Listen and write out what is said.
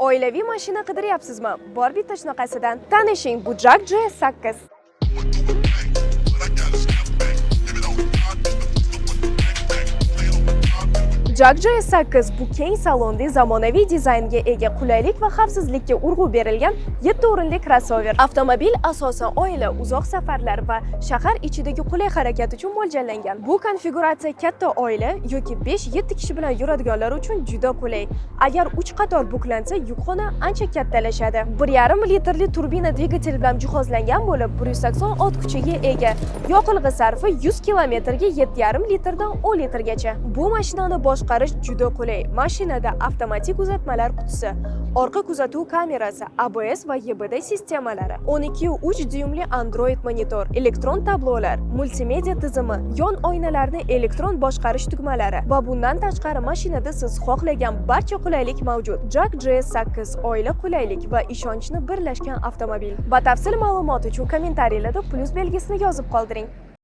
Oilaviy mashina qidiryapsizmi? Bor bitta shunaqasidan. Tanishing, bu JAC GS8. But I gotta step back. Give it all God, just the back, back. Playing on my job. JAC GS8 bu keng salonli, zamonaviy dizaynga ega, qulaylik va xavfsizlikka urg'u berilgan 7 o'rinli krossover. Avtomobil asosan oila, uzoq safarlar va shahar ichidagi qulay harakat uchun mo'ljallangan. Bu konfiguratsiya katta oila yoki 5-7 kishi bilan yuradiganlar uchun juda qulay. Agar 3 qator buklansa, yukxona ancha kattalashadi. 1,5 litrli turbina dvigatel bilan jihozlangan bo'lib, 180 ot kuchiga ega. Yoqilg'i sarfi 100 kilometrga 7,5 litrdan 10 litrgacha. Bu mashinani boshqarish juda qulay. Mashinada avtomatik uzatmalar qutisi, orqa kuzatuv kamerasi, ABS va EBD sistemalari, 12,3 dyumli Android monitor, elektron tablolar, multimedia tizimi, yon oynalarni elektron boshqarish tugmalari va bundan tashqari mashinada siz xohlagan barcha qulaylik mavjud. JAC GS8 oila, qulaylik va ishonchni birlashgan avtomobil. Batafsil ma'lumot uchun kommentariylarda plyus belgisini yozib qoldiring.